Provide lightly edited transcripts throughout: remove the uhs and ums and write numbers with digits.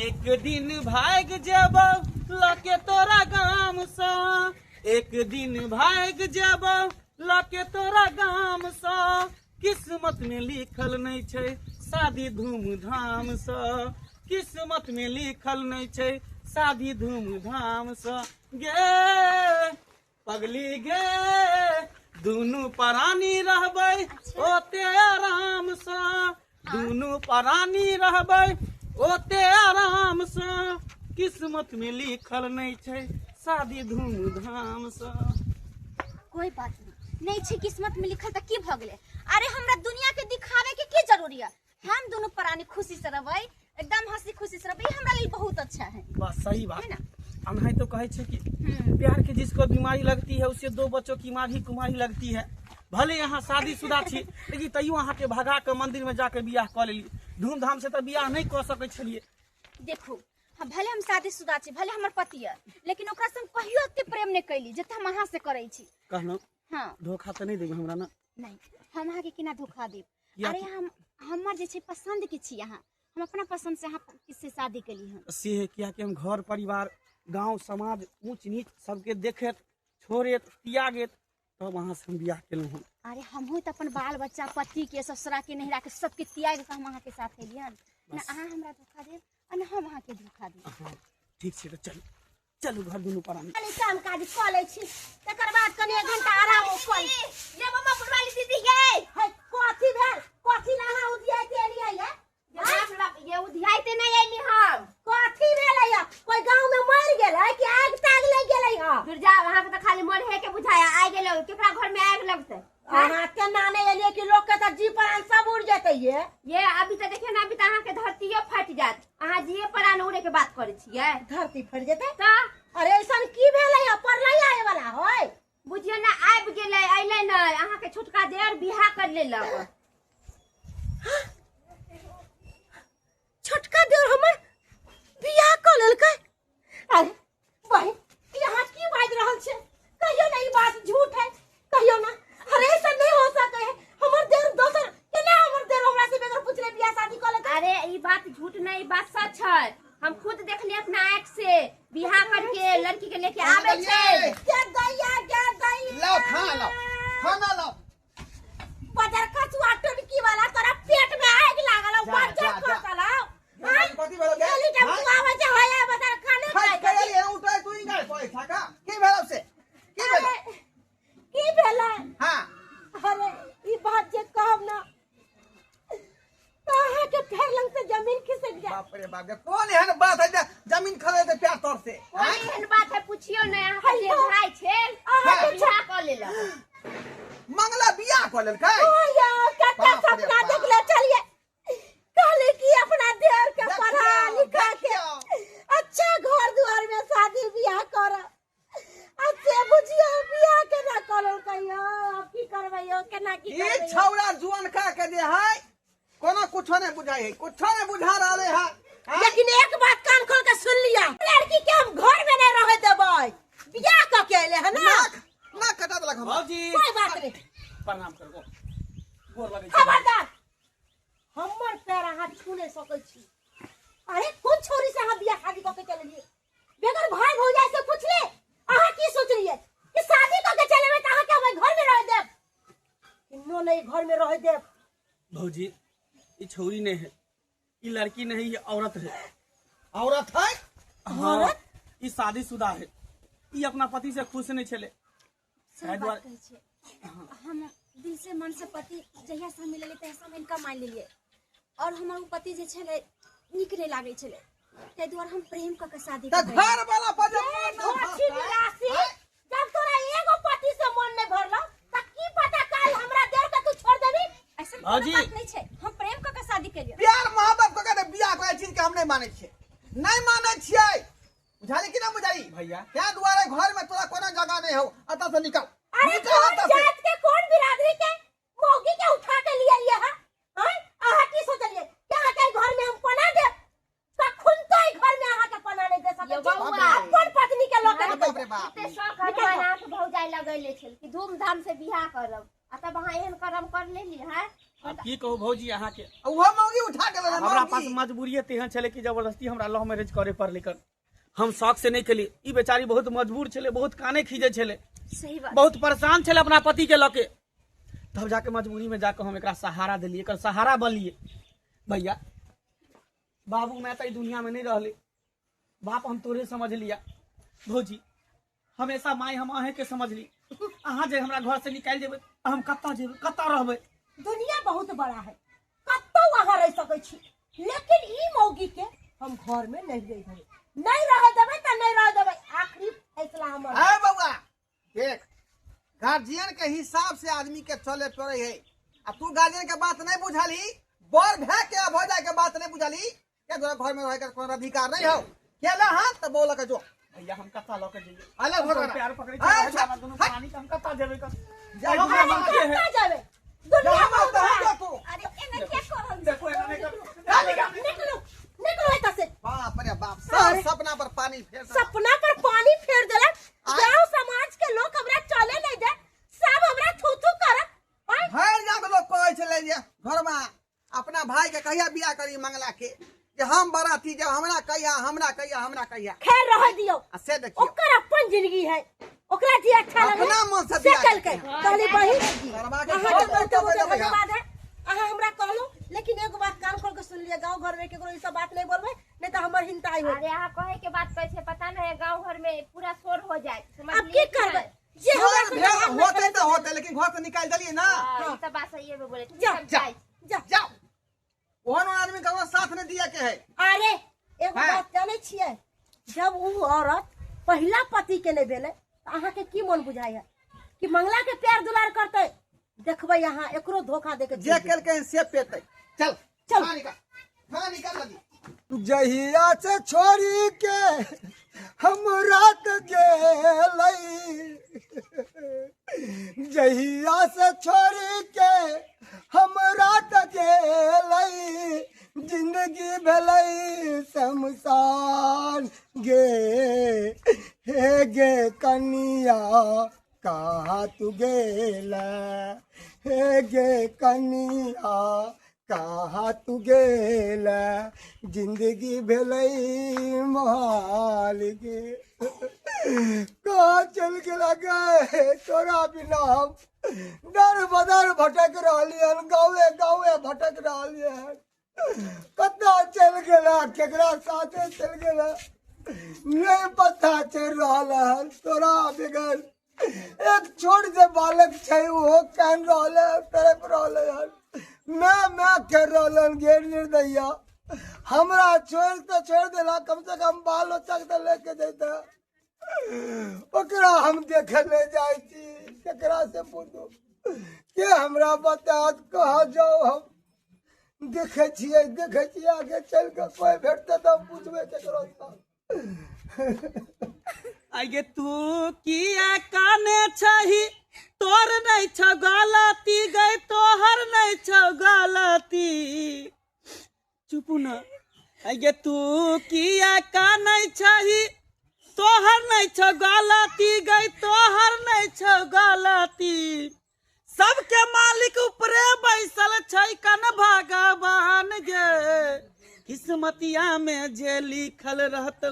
एक दिन भागि जेबौ लके तोरा गामसँ, एक दिन भागि जेबौ लके तोरा गामसँ, किस्मत में लिखल नहीं छै शादी धूमधाम सँ, किस्मत में लिखल नहीं छै शादी धूमधाम सँ। गे पगली गे दुनू प्राणी रहबै ओते आराम सँ, दुनू प्राणी रहबै ओते आराम सँ, किस्मत में लिखल नहीं छै शादी धूमधाम सँ। कोई बात नहीं, नहीं छै किस्मत में लिखल त की भ गेलै। अरे हमरा दुनिया के दिखावे के की जरूरी है, हम दोनों प्राणी खुशी से रहबै, एकदम हंसी खुशी से रहबै, ई हमरा लेल बहुत अच्छा है। बस सही बात है ना? अनाही तो कहे छे कि प्यार के जिसको बीमारी लगती है उसे दो बच्चों की माँ भी कुमारी लगती है। भले यहाँ शादीशुदा छी लेकिन तैयो अहाँ के भगा के मंदिर में जाके बियाह कऽ लेली, धूमधाम से तऽ बियाह नहीं कऽ सकै छलियै। देखू हम भले हम शादीशुदा छी, भले हमर पति है, लेकिन ओकरा से हम कहियो एते प्रेम नहीं कैली जते हम अहाँ से करै छी। कहलहुँ हाँ। धोखा तऽ नहीं देबै हमरा ना? नहीं, हम अहाँ के केना धोखा देब। या अरे कि- हमर जे छै पसंद के छी अहाँ, हम अपना पसंद से अहाँ से शादी केली हन। से है किया कि हम घर परिवार गांव समाज ऊंच नीच सबके देखैत छोड़ैत त्यागैत तब अहाँ से हम बियाह केलहुँ हन। अरे हमहूँ तऽ अपन बाल बच्चा पति के ससुरा के नैहरा के सबके त्याग के हम अहाँ के साथ एलियन ना। बस। अहाँ हमरा धोखा देब आ ना हम अहाँ के धोखा देब। हाँ ठीक छै तऽ चलू चलू घर दुनू प्राणी। कनि काम काज कऽ लै छी तकर बाद कनि एक घंटा आराम कऽ लै। ये मम्मा बुढ़वाली दीदी गे। हे कथी भेल, कथी ला अहाँ उधियाइते एलियै ये? ये बाप रे बाप, ये उधियाइते नहीं एली हम। कथी भेलै ये? कोई गांव में मर गेलै कि आग ताग लागि गेलै हँ? दूर जाओ, अहाँ के तऽ खाली मरहे के बुझाया आइ गेलै, केकरा घर में आग लगतै? अहाँ केना नहि एलियै कि लोक के तऽ जी प्राण सब उड़ जेतै ये। ये अभी तऽ देखियौ ने, अभी तऽ अहाँ के धरतियो फटि जायत, अहाँ जिए प्राण उड़े के बात करै छियै। धरती फटि जेतै? तऽ अरे ऐसन की भेलै हँ? परलै आए वाला होय? बुझियौ ने आबि गेलै, अयलै नहि, अहाँ के छोटका देर बियाह कर लेलक। छोटका देर हमर बियाह कऽ लेलकै? अरे बहिन ई अहाँ की बाजि रहल छियै? कहियौ ने ई बात झूठ है, कहियौ ना। अरे ऐसा नहीं हो सके है, हमर देर दोसर केना हमर देर हमरा से बगैर पूछले बियाह शादी कऽ लेतै? अरे ई बात झूठ नहीं, ई बात सच है, हम खुद देखलिए अपना आँख से बियाह करके लड़की के लेके आवे छै। गे दैया, गे दैया। लाओ खाना, लाओ खाना, लाओ। बजर कचुआ टुनकी वाला तोरा पेट में आग लागल हौ, जा, बजर जा, जा। खसल हौ। जा, कथी भेलौ गे? गेली जब हाँ? तू आबै छै, होया बजर खाने खाइ खाइ के एलियै, उठै तू ही गाय पड़ै छा का? की भेलौ से? की भेलौ? अरे, की भेलै? हाँ। अरे ई बात जे कहब ना तो अहाँ के पैर लंग से जमीन खिसक जाए। बाप रे बाप रे, कोन एहन बात है जे जमीन खसै छै पैर तर से? कोन एहन बात है पूछियो ने, अहाँ के जे हेलो। भाई छै, अहाँ के बियाह कऽ लेलक। मंगला बियाह कऽ लेलकै? ओया, कते बाप रे सपना बाप। देखले चलिए, कहले कि अपना देर के देखियौ, पढ़ा लिखा के देखियौ। अच्छा घर द्वार में शादी बियाह कर, अच्छे बुझियो बियाह केना करल कहियो, अब की करबै यौ, केना की ई करबै यौ? छौड़ा जुअनका के जे है कोनो कुछो नहीं बुझाई है, कुछो नहीं बुझा रहले है। हाँ? लेकिन एक बात कान खोल के सुन लिया, लड़की के हम घर में नहीं रहे देबै, बियाह क के एले है ना। नाक नाक कटा देलक हमरा। भौजी। कोई बात नहीं। प्रणाम करबो, गोर लगै छी। खबरदार, हमर पैर अहाँ छू नहीं सकै छी। अरे कोन छोरी से अहाँ बियाह शादी क के चललियै? बगैर भाई भौजाई से पूछले अहाँ की सोचलियै कि शादी क के चलेबै त अहाँ के हम घर में रह देब? किन्नो नहीं घर में रह देब। भौजी ई छौरी नहीं है, ई लड़की नहीं, ये औरत है। औरत है? हाँ, औरत? ई शादीशुदा है, ई अपना पति से खुश नहीं छले। सही ताहि बात दुआरे- कहै छियै। हम दिल से मन से पति जहिया से हम मिललियै तहिया से हम इनका मान लेलियै, और हमर ओ पति जे छलै नीक नहि लागै छलै, ताहि दुआरे हम प्रेम कऽ के शादी तऽ कऽ लेलियै। घर वाला पर जे मन न धोखी भरतै, विलासी, आँय? जब तोरा एगो पति से मन नहीं भरलो त की पता काल हमरा देर के तू छोड़ देबी। ऐसन कोनो भौजी। बात नहीं छै, हम प्रेम क के शादी केलियै। प्यार मोहब्बत क के बियाह के चीज के हम नहीं मानै छियै, नहीं मानै छियै, बुझाली कि ना बुझाली? भैया। ताहि दुआरे घर में तोरा कोनो जगह नहीं हो, एतऽ से निकल। अरे निकल कोन एतऽ से। जात के कोन बिरादरी के मौगी के उठा के लिए लिए है? हाँ? अहाँ की सोचलिए कि अहाँ के घर में हम पना देब? कखन तो ई घर में अहाँ के पना नहीं दे सकै ये छी। बौआ। अपन पत्नी के लऽ के अरे बाप रे बाप। कते शौक हनुमान अहाँके भौजाई लगैले छल कि धूमधाम से बियाह करब, आ तब अहाँ एहन करम कर लेली हैं? आब की कहू भौजी अहाँके, आ उहो मौगी उठा के लेने हमरा पास मौगी। मजबूरिये तेहन छलै कि जबरदस्ती हमरा लव मैरिज करे पड़लै। कर हम शौक से नहीं केली, ई बेचारी बहुत मजबूर छलै, बहुत काने खींचे छलै, सही बात, बहुत परेशान छलै अपना पति के लके, तब जाके मजबूरी में जाके हम एकरा सहारा देलिए, एकर सहारा बनलिए। भैया बाबू मैं तो ई दुनिया में नहीं रहले, बाप हम तोरे समझ लिया। भौजी हमेशा माय हम अहें के समझली, अहाँ जे हमरा घर से निकालि देबै तऽ हम कतऽ जेबै, कतऽ रहबै? दुनिया बहुत बड़ा है, कतौ अहाँ रह सकै छी, लेकिन ई मौगी के हम घर में नहीं रह देबै, नहीं रह देबै तऽ नहीं रह देबै, आखिरी फैसला हमर। अरे बउआ देख, गार्जियन के हिसाब से आदमी के चले पड़े है, आ तू गार्जियन के बात नहीं बुझलही, बड़ भए के आ भौजाई के बात नहीं बुझलही, के तोरा घर में रहे के कोनो अधिकार नहीं हो, केला हाथ त बोल के जो। भैया हम कत्ता लऽ के जइयै? अलग हो हम गया। प्यार पकड़ै अरे, छी हमरा दुनू हट। प्राणी के, हम कत्ता जेबै? कत जा, अहाँ जा, हमरा के है? कत्ता जेबै? दुनिया जहाँ बहुत तहाँ बड़ा जा है। तू। अरे एना किया करल? देखो एना नहि करू। निकलू, निकलू एतऽ से। बाप रे बाप, सब सपना पर पानी फेर देलक। सपना पर पानी फेर देलक। आय। गांव समाज के लोग हमरा चले नहीं दे, सब हमरा थू थू करत। आय। भरि जाक लोग कहै छलै जे घरमा अपना भाई के कहिया बियाह करी मंगला के, जे हम बराती जब हमरा कहिया, हमरा कहिया, हमरा कहिया। खैर रह दियो, आ से देखियो ओकर अपन जिंदगी है, ओकरा जे अच्छा लगे अपना मन से से बियाह कलकै। करतै। कहली बहिन करवा के अहाँ घर के में बहुत तो बहुत बजबै हम। धन्यवाद है, अहाँ हमरा कहलहुँ, लेकिन एगो बात कान खोल के सुन लिअ, गाँव घर में केकरो ई सब बात नहीं बोलबै, नहीं तो हमर हिंताई हो। अरे अहाँ कहे के बात कहै छै, पता नहीं गाँव घर में पूरा शोर हो जाए। अब की करबै जे हमरा शोर से भेल जवाब नहीं होतै तऽ होतै, लेकिन घर से निकालि देलियै ना। हाँ, ई तऽ बात सही है बोले। जा, जा जा जाओ, ओहन ओहन आदमी ककरो साथ नहीं दिया के है। अरे एगो हाँ। बात जानै छियै, जब उ औरत पहिला पति के नहीं भेलै तऽ अहाँके की मन बुझाइ है कि मंगला के प्यार दुलार करतै? देखबै अहाँ एकरो धोखा दे के जे केलकै से पेतै। चल चल। खाना निकाल, खाना निकाल लगी। जहिया से छोड़ी के हम रात गेलै, जहिया से छोड़ी के हम रात गेलै, जिंदगी भेलै शमशान गे, हे गे कनिया कहाँ तू गेला, हे गे कनिया कहाँ तू गेला, जिंदगी भेलै मोहाल गे। कहाँ चल गेला गे? तोरा बिना हम दर बदर भटक रहलियै हन, गाँवे गाँवे भटक रहलियै हन। कतऽ चलि गेला, केकरा साथे चलि गेला, नहि पता चलि रहल हन। तोरा बगैर एक छोट जे बालक छै ओहो कानि रहल है, तड़पि रहल हन, मैं मैं कर रहल हन। घेर निर्दैया हमरा छोड़ि तऽ छोड़ि देला, कम से कम बाल बच्चा के तऽ लेके जैता, ओकरा हम देखे ले जाइ छी। केकरा से पूछू, के हमरा बतायत कहाँ जाउ? हम देखै छियै, देखै छियै आगे चलि कऽ कोइ भेटतै तऽ हम पूछबै केकरो सँ। आगे तू किया काने छही? तोर नहीं छौ गलती गई, तोहर नहीं छौ गलती, चुप न। आगे तू किया काने छही? तोहर नहीं छौ गलती गई, तोहर नहीं छौ गलती, सबके मालिक ऊपरे बैसल छै कन भगवान गे, किस्मतिया में जे लिखल रहतौ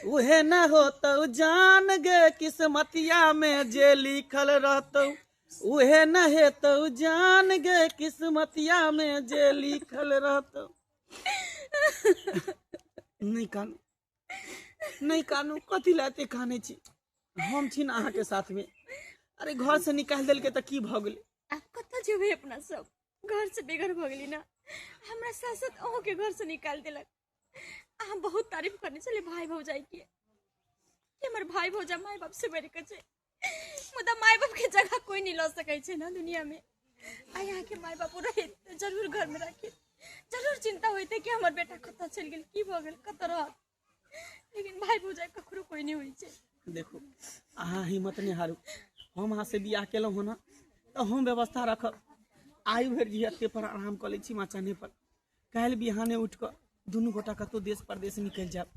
उहे न होतौ जान गे, किस्मतिया में जे लिखल रहतौ उहे न हेतौ जान गे, किस्मतिया में जे लिखल रहतौ। नहीं कानू, नहीं कानू, कथी लए एते कानै छी? हम छी ने अहाँके साथ में। अरे घर से निकालि देलकै तऽ की भऽ गेलै? आब कतऽ जेबै अपना सब? घर से बेघर भऽ गेली ना, हमरा साथ साथ अहूँके घर से निकालि देलक। अहाँ बहुत तारीफ करने छलियै भाई भौजाई के कि हमर भाई भौजा माय बाप से बढ़ि कऽ छै, मुदा माय बाप के जगह कोई नहीं लऽ सकै छै ना दुनिया में। आ अहाँके माय बाप रहैत तऽ जरूर घर में राखी, जरूर चिंता होइतै कि हमर बेटा कतऽ चलि गेल, की भऽ गेल, कतऽ रहत, लेकिन भाई भौजाई ककरो कोई नहीं होइ छै। देखू अहाँ हिम्मत नहि हारू, हम अहाँ से बियाह केलहुँ हँ ना तऽ हम व्यवस्था रखब। आइ भरि जी एते पर आराम कऽ लै छी मचाने पर, काल्हि बिहाने उठि कऽ दुनू गोटा कतहु देश परदेश निकलि जायब,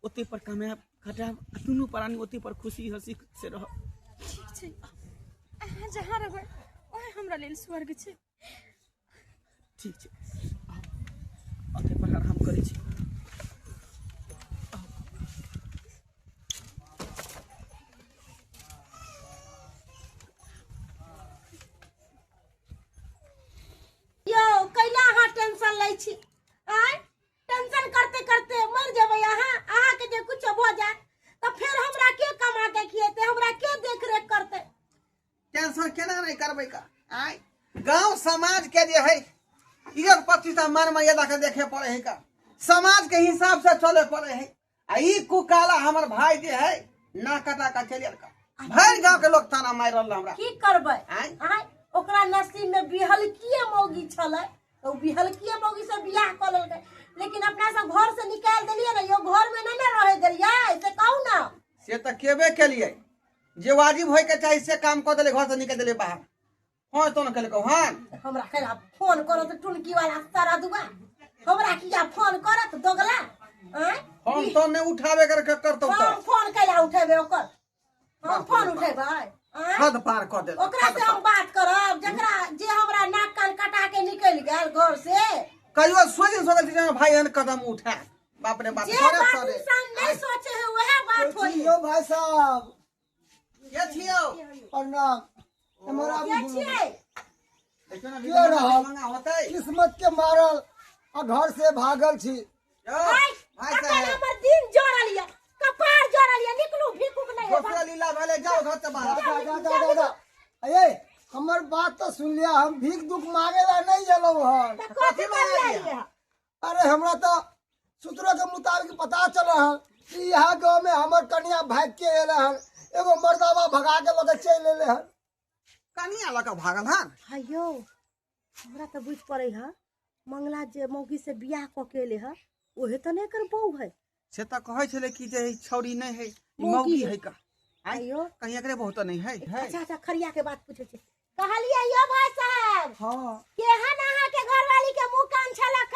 ओते पर कमायब खटायब आ दुनू प्राणी ओते पर खुशी हंसी से रहब। ठीक छै, अहाँ जहाँ रहबै ओहे हमरा लेल स्वर्ग छै। ठीक छै, अते पर आराम करै छी। यौ कैला अहाँ टेंशन लै छी? आँय, टेंशन करते करते मर जेबै अहाँ। अहाँके जे कुछो भऽ जायत तऽ फेर हमरा के कमा के खिएतै, हमरा के देख रेख करतै? टेंशन केना नहि करबै का? आँय, गांव समाज के जे है इज्जत प्रतिष्ठा मान मर्यादा के देखे पड़े है का, समाज के हिसाब से चले पड़े है। आ ई कुकाला हमर भाई जे है ना कटा का चलिए का भरि गांव के लोग ताना मारि रहल हमरा। की करबै? आँय? आँय, ओकरा नसीब में बिहलकीए मौगी छलै तऽ ओ बिहलकीए मौगी से बियाह कऽ लेलकै, लेकिन अपना सब घर से निकालि देलियै ने यौ, घर में नहि ने रहै देलियै, से कहू ना। से तऽ केबे केलियै, जे वाजिब होय के चाही से काम कऽ देलियै, घर से निकालि देलियै बाहर। फोन तो न केलकौ हन? हमरा कैला फोन करत टुनकी वाला सारा दुआ, हमरा किया फोन करत दोगला? आँय, फोन तो नहीं उठावे कर करतौ। हम तऽ फोन कैला उठेबै ओकर? हम बाप रे फोन बाप। उठेबै? आँय? हद पार कऽ देलक। ओकरा हद से हम पार। बात करब जकरा जे हमरा नाक कान कटा के निकलि गेल घर से। कहियो सोचि नहि सकल छी जे हमर भाई एहन कदम उठाए। बाप रे बाप। जे सरे बात सरे इंसान नहीं सोचे है वह बात होई है। यौ भाई साहब। के छियौ? प्रणाम। हमरा के छियै? देखियौ ने, के रहल? महंगा होतै। किस्मत के मारल आ घर से भागल छी। यौ, आइ, भाई अखन साहेब। हमर दिन जोड़ल ये, कपार जोड़ल ये, निकलू, भीख उख नहीं है। दोसरा लीला भेलै, जाओ घर से बाहर। जा जा जा जा जा। अये हमर बात तो सुन लिया, हम भीख दुख मांगे ला नहीं गेलहुँ हन। तऽ कथी मांगे मांगे? अरे हमरा तो सूत्रों के मुताबिक पता चल हन कि यहाँ गांव में हमर कन्या भाग के एले हन, एगो मर्दावा भगा के लऽ के चलि एले हन। कनिया लऽ कऽ भागल हन? हयो, हमरा तऽ बुझि पड़ै है मंगला जे मौगी से बियाह कऽ के एले है ओहे तऽ नहि एकर बहू है। से तऽ कहै छलै कि जे ई छौड़ी नहि है, ई मौगी मौगी है। है का। आँय, अयो। कहीं एकरे बहुत तऽ नहि है, है। अच्छा अच्छा, खरिया के बात पूछै छै। कहलियै यौ भाई साहब। हाँ। केहन अहाँ के घरवाली के मुंह कान छलक?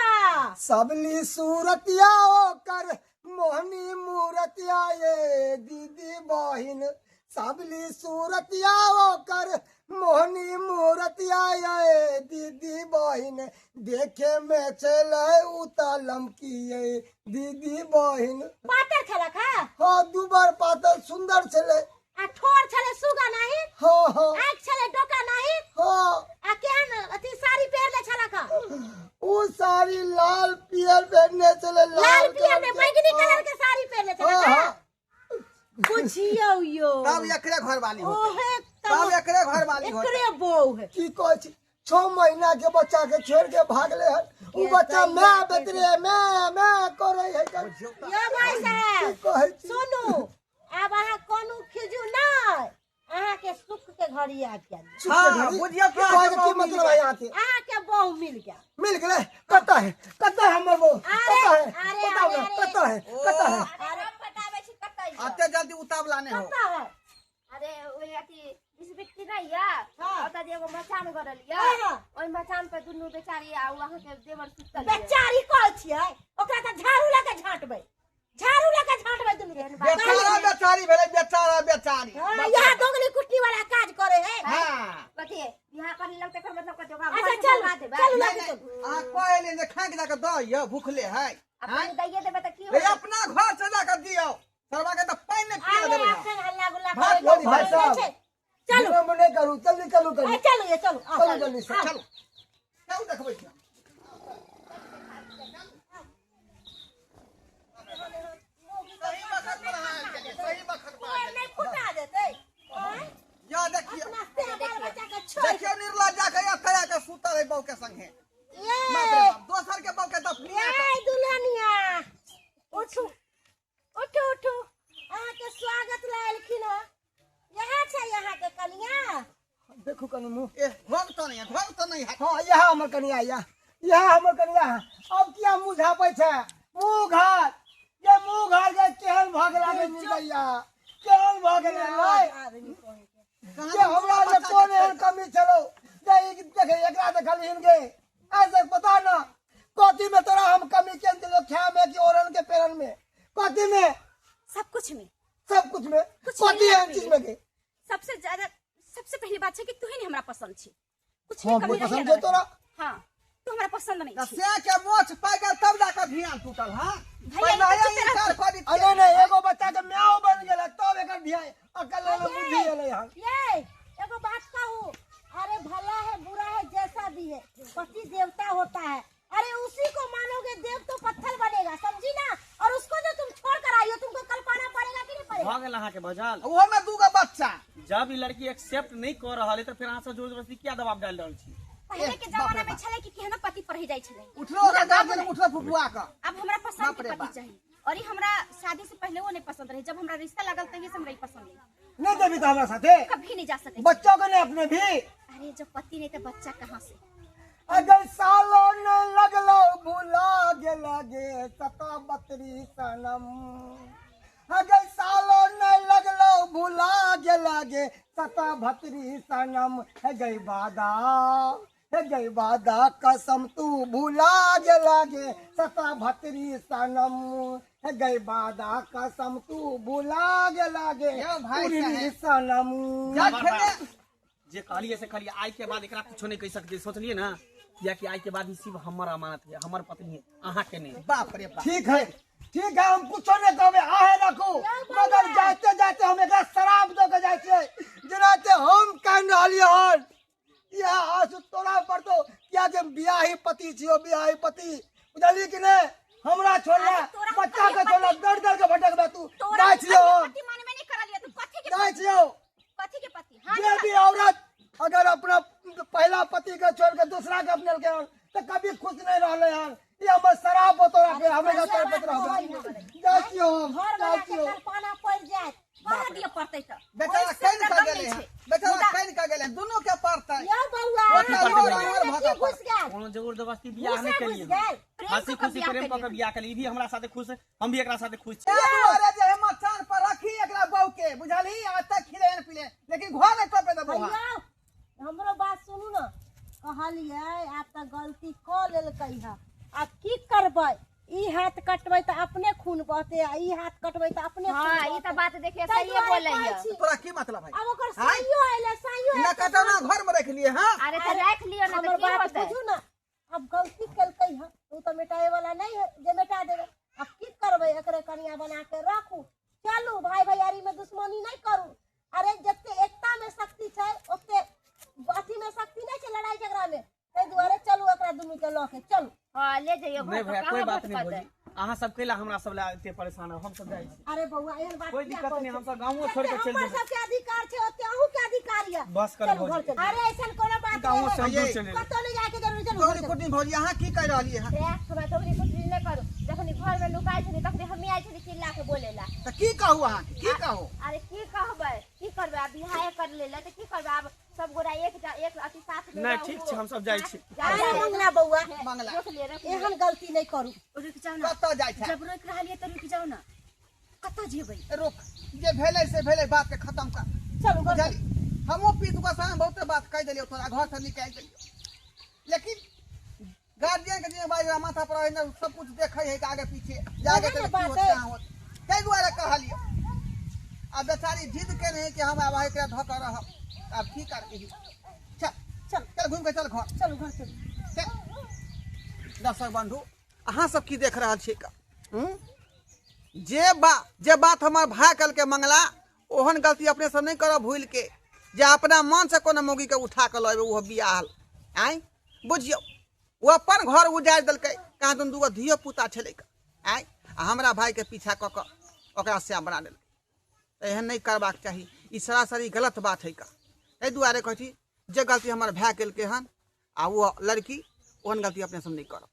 सबली सूरतिया ओकर मोहनी मूरतिया ये दीदी बहिन, सबली सूरतिया ओकर मोहनी मूरतिया ये दीदी बहिन, देखे में चले उता लमकी दीदी बहिन। पातर छलक? हा हाँ, दुबर पातर सुंदर छले। आ ठोर छले सुगा नाही? हाँ हाँ। आँख छले डोका नाही? हाँ। आ केहन अथी साड़ी पहिरले छलक? उ साड़ी लाल पियर पहनने छले। लाल पियर कलर में के। बैगनी हाँ। कलर के साड़ी पहिरले हाँ, छलक? हाँ। बुझियौ यौ, तब एकरे घर वाली होतै। ओहे तब एकरे घर वाली होतै। एकरे बहू है। की कहै छी, 6 महीना के बच्चा के छोड़ के भागले हन। उ बच्चा मैं बेतरे मैं मैं करे है। बुझियौ तऽ। यौ भाई की साहब, कहै छी? सुनू, आब अहाँ कोनो खिजू नहि, अहाँ के सुख के घड़ी आबि गेल। सुख के हाँ, घड़ी? बुझियौ कि कहै अहाँके के की बहू मिल मतलब है? गेल। यहाँ के अहाँ के बहू मिल गेल। मिल गेलै? कतऽ है, कतऽ है हमर बहू? अरे, कतऽ है? अरे, बताउ अरे, ने, अरे। कतऽ है, कतऽ है? अरे हम बताबै छी कतऽ यऽ। अते जल्दी उतावला नहि हो। कतऽ है? अरे ओहि अथी बिस्बिट्टी नहि यऽ? हाँ। ओतऽ जे एगो मचान गड़ल यऽ, हाँ। ओहि मचान पर दुनू बेचारी आ ओ अहाँके देवर सुतल यऽ। बेचारी कहै छियै, ओकरा तऽ झाड़ू लऽ के झाँटबै, झाड़ू लऽ के झाँटबै दुनू के। बेचारा बेचारी भेलै, बेचारा बेचारी। हाँ, यहाँ दोगली कुट्टी वाला काज करे है। हाँ। कथी बियाह करने लगतै, एकर मतलब कथी ओकरा अच्छा, घर से चलू, भगा देबै? चलू। नहीं, नहीं, अहाँ कहलियै जे खाँकि जाके दऽ यौ, भूखले है। आ आँय? पानि दैये देबै तऽ की हे, होतै? अपना घर से जाके दियौ, सरवा के तऽ पानि नहि पिया अरे देबै हम। अखन हल्ला गुल्ला भात करे बोली भाई के साहब। छै। चलू। विलम्ब नहि करू, जल्दी चलू ए, करू। चलू ये, चलू, आओ, चलू जल्दी से। आओ। चलू चलू, देखबै छी हम। सही वक्त पर अहाँ आबि गेलियै, सही वक्त पर कोर आबि नहि फुटा देतै? आँय? गेलियै। यौ देखियौ, अपना से बाल बच्चा के छोड़ देखियौ, निर्लज्जा के एतऽ आके सुतल है बहू के संगे। ये बाप रे बाप, दोसर के बहू के दफनिया ए दुल्हनिया, उठू उठू उठू, अहाँके स्वागत ला एलखिन हँ। यहाँ छै अहाँके कनिया। देखू कनी मुँह। ए घोघ तऽ नहि है, घोघ तऽ नहि है। हाँ, यह हमर कनिया यह, यह हमर कनिया है। अब किया मुँह झापै छै? मुँह घाट ये, मुँह घाट के केहन भऽ गेला गे निर्दया, केहन भऽ गेलै रे? आदमी कहै के। के हमरा जे कोन एहन कमी छलौ जे ई देखे एकरा देखलहिन गे? ऐसे पता न कथी में तोरा हम कमी केन दिलो, खाय में कि ओढ़न के पेरन में, कथी में? सब कुछ में। सब कुछ में? कुछ कथी नहीं एहन चीज में गे? सबसे ज्यादा, सबसे पहली बात छै कि तू ही नहीं हमरा पसंद छी। कुछ हाँ, भी कमी पसंद रहिए छै ना। तोरा? हाँ। तू हमरा पसंद नहीं तऽ छी से के मोछ पाइ गेल तब जाके ध्यान टूटल। हाँ, भैया, पहिले ई तऽ चुप इनकार रह। कऽ दितियै। अरे नहीं, एगो बच्चा के म्याओ बन गेल तब एकर ध्यान अकल एलै, बुद्धि एलै हन। ये एगो बात कहूँ, अरे भला है बुरा है जैसा भी है, पति देवता होता है। अरे उसी को मानोगे देव तो पत्थर बनेगा, समझी ना। और उसको जो तुम छोड़ कर आई हो, तुमको कल पाना पड़ेगा कि नहीं पड़ेगा? भऽ गेल अहाँके बजल। ओहो में दूगो बच्चा। जब ई लड़की एक्सेप्ट नहीं कऽ रहल है तऽ फेर अहाँ सब जोर जबरदस्ती किया दबाव डालि रहल छी? पहले के बाप रे जमाना में बाप। छले कि केहनो पति पर ही जाय छले। उठलो ओकरा गार्जियन, उठलो फुफुआ के। अब हमरा पसंद बाप के रे पति बाप। चाहिए और ई हमरा शादी से पहले वो नहीं पसंद रहे, जब हमरा रिश्ता लगल तभी से हमरा ई पसंद नहीं। नहीं देवी तो हमरा साथे कभी नहीं जा सके। बच्चों के नहीं अपने भी। अरे जब पति नहीं तो बच्चा कहाँ से? अगर सालो न लगलो भुला गेला गे सता बतरी सनम, अगर सालो न लगलो भुला गेला गे सता भतरी सनम, हे गई वादा, हे गई वादा कसम तू भुला गेला गे सता भतरी सनम, हे गई वादा कसम तू भुला गेला गे यौ भाई पूरी साहेब। सनम। जा खेने। जे कहलिए से कहलिए, आइ के बाद एकरा कुछो नहीं कहि सकते, सोचलिए ना? कियाकि आइ के बाद ई सिर्फ हमर अमानत है, हमर पत्नी है, अहाँ के नहीं। बाप रे बाप। ठीक है, ठीक है, हम कुछो नहीं कहबे, आहे रखू, मगर जाते जाते हम एकरा शराब दऽ के जाइ छियै, जेनाते हम कानि रहलियै हन इएह आंसू तोरा पड़तौ, कियाकि हम बियाही पति छियौ, बियाही पति, बुझलियै कि नहि? हमरा छोड़ला, अरे तोरा हम बच्चा के कहियो छोड़ला, पति- दर दर के भटकबे तू। तोरा जाइ हम छियौ कहियो हम। पति मानबे नहीं करलियै, तू कथी के जाइ पति? छियौ। कथी के पति? हाँ, जे नहीं भी औरत अगर अपना पहला पति के छोड़ के दूसरा के अपनेलकै हन तऽ कभी खुश नहीं रहलै हन। ई हमर शराब तोरा के हमेशा तड़पैत रहबै। जाइ छियौ हम, घर जाइ वाला के छियौ। कल्पना पड़ जाए। कह दिए पड़तै तऽ। बेचारा ओहिसँ कानि कऽ रकम गेलै नहि हन, छै। बेचारा मुदा कानि कऽ गेलै, दुनू के पड़तै। यौ बौआ, ओकरा अहाँ लोर घर आर में भऽ की कऽ घुस गेल? कोनो जबरदस्ती बियाह नहीं घुसा घुस केलिए। गेल। प्रेम हंसी कऽ कऽ खुशी बियाह प्रेम कऽ के केलिए। बियाह केलिए, ई भी हमरा साथे खुश है, हम भी एकरा साथे खुश छी। ताहि दुआरे जे हम मचान पर रखी एकरा बहू के, बुझलही? आ तक खिलेन पिलेन, लेकिन घर नहि टपे देबौ। भैया, हमरो बात सुनू ने। कहलियै आब तऽ गलती कऽ लेलकै हँ, आब की करबै? ई हाथ कटबै तऽ अपने खून बहतै आ ई हाथ कटबै तऽ अपने खून हाँ, ई बहतै। तऽ बात देखिए ताहि सही दुआरे बोलै कहै है। छी। तोरा की मतलब है? आब ओकर आँय? साइयो अयलै, साइयो न अयलै। कटौना घर में रख लिए। हाँ, अरे तऽ राखि लियौ ने, तऽ हमर की बात होतै? बुझू ने, आब गलती केलकै हँ, ओ तऽ मिटाए वाला नहीं है जे मिटा देबै। आब की करबै? एकरे कनिया बना के राखू। चलू भाई, भैयारी में दुश्मनी नहीं करू। अरे जते एकता में शक्ति छै ओते अथी में शक्ति नहीं छै लड़ाई झगड़ा में। ताहि दुआरे चलू, एकरा दुनू के लऽ के चलू। हाँ, ले जइयौ नहीं घर भैया, पर, कोई कहाँ बात नहीं। भटकतै? भौजी, अहाँ सब कैला हमरा सब ला एते परेशान हो? हम सब जाइ छी। अरे बौआ, एहन बात कोई किया दिक्कत कहै नहीं, छी? हम सब गाँवो छोड़ के जते चलि हमर जेबै। सबके अधिकार छै ओते अहूँ के अधिकार यऽ। बस करू चलू घर भौजी। चलू। अरे ऐसन कोनो बात गाँवो नहीं से हम है। दूर चलि जेबै। कतौ नहीं जाके जरूरी, चलू घर चौरी चलू। कुटनी भौजी, अहाँ की कहि रहलियै हन? से हमरा चौकरी कुटरी नहि करू। जखन घर में लुकाइ छली तखने हमही आयल छली चिल्ला के बोले ला। तऽ की कहू अहाँके, की कहू? अरे की कहबै, की करबै? आब बियाहे कर लेले तऽ की करबै? आब सब गोरा एक एक अथी साथ में नहि, रहू। ठीक छै, हम सब जाइ छी। जा, अरे जा, मंगला बौआ, मंगला। रोक लिअ, रोक लिअ। एहन गलती नहीं करू। रुकि जाउ ने। कतऽ जाइ छै? जब रोकि रहलियै तऽ रुकि जाउ ने, कतऽ जेबै? रुक, जे भेलै से भेलै, बात के खत्म कर। चलू घर। बुझली? हमहूँ पीत गोसामे बहुते बात कहि देलियौ, तोरा घर से निकालि देलियौ, लेकिन गार्जियन के जिम्मेवारी हमरा माथा पर है ने, सब कुछ देखै है कि आगे पीछे जाके ओहे ने चले की बात होत है। कहाँ होत, ताहि दुआरे कहलियौ। आ बेचारी जिद केने है कि हम आब एकरा धऽ कऽ रहब। आब की करबिही? चल चल चल, घुमि कऽ चल घर। चलू घर चलू। चल। दर्शक बंधु, अहाँ सब की देख रहल छियै? हूँ, जे बा जे बात हमर भाय कहलकै मंगला, ओहन गलती अपने से नहि करब भूलि के, जे अपना मन से कोनो मौगी के उठा कऽ लऽ अयबै ओहो बियाहल। आँय, बुझियौ, ओ अपन घर उजाड़ि देलकै। कहाँ दुनू दूगो धियो पुता छलै। आँय, आ हमरा भाइके पीछा कऽ कऽ ओकरा श्याम बना देलकै। तऽ एहन नहि करबाक चाही, ई सरासरी गलत बात है का। एहि दुआरे कहै छी, जे गलती हमर भाय केलकै हन आ ओ लड़की, ओहन गलती अपने सब नहि करब।